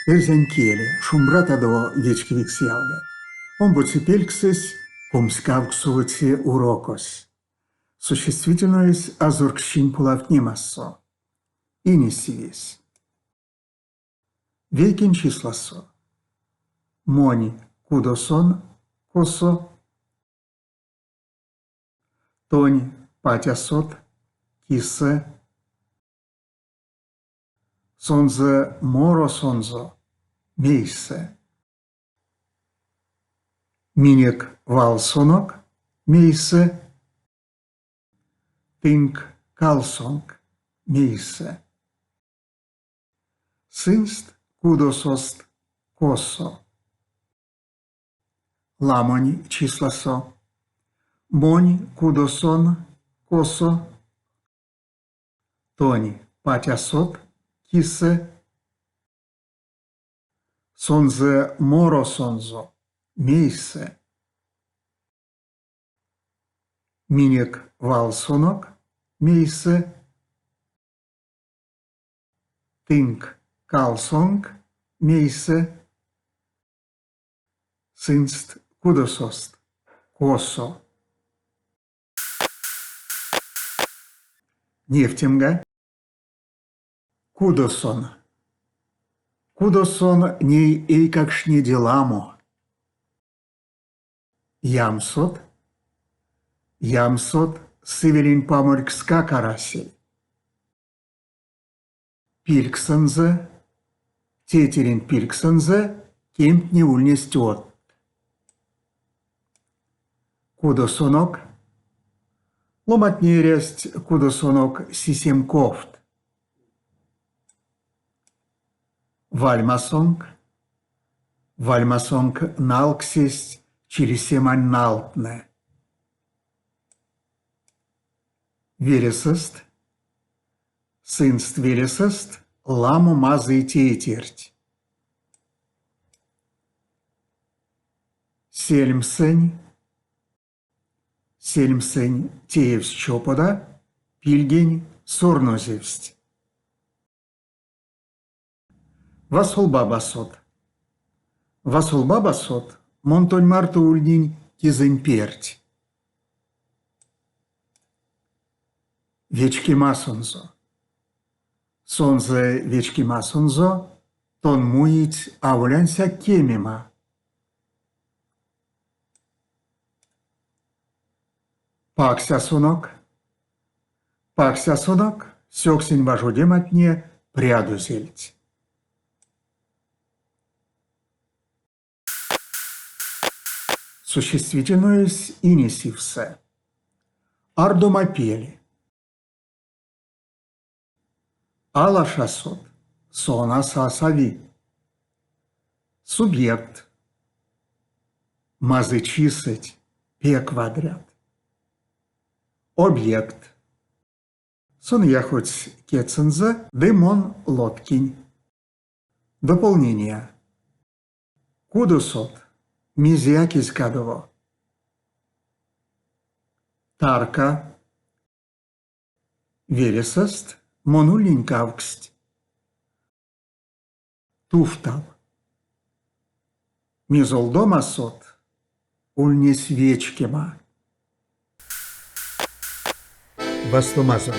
Эрзянь келе, шумбратадо, вечкевикс ялгат! Омбоце пельксэсь комськавксовоце урокось. Существительноесь азорксчинь полавтнемасо. Инесивесь. Вейкень числасо. Монь кудосон, косо? Тонь патясот, кисэ? Сонзэ моросонзо, мейсэ? Минек валсонок, мейсэ? Тынк калсонк, мейсэ? Сынст кудосост, косо? Ламонь числасо. Монь кудосон, косо? Тонь патясот, кисэ? Сонзэ моросонзо, мейсэ? Минек валсонок, мейсэ? Тынк калсонк, мейсэ? Сынст кудосост, косо? Невтемга, кудосон. Кудосон ней эйкакштнеде ламо. Ямсот? Ямсот сывелень паморькскак арасель. Пильгсэнзэ, тейтеренть пильгсэнзэ кемтне ульнесть одт. Кудосонок ломантне эрясть кудосонок сисем ковт. Вальмасонк, вальмасонк налксесть чилисемань налтнэ. Велесэст Сынст велесэст ламо мазый тейтерть. Сельмсэнь, сельмсэнь теевсь чопода, пильгень сорнозевсть. Васолбабасот. Васолбабасот мон тонь марто ульнинь кизэнь перть. Вечкемасонзо. Сонзэ вечкемасонзо тон муить аволь ансяк кемема. Паксясонок. Паксясонок сёксень важодематне прядозельть. Существительноесь инесивсэ. Ардомапель. Алашасот, сон а сасави. Субъект. Мазычисэть пек вадрят. Объект. Сон яходсь кедьсэнзэ, ды мон лоткинь. Дополнения. Кудосот, мезеяк эзь кадово. Тарка. Велесэст мон ульнинь кавксть. Тувтал. Мизолдомасот ульнесь вечкема. Вастомазо.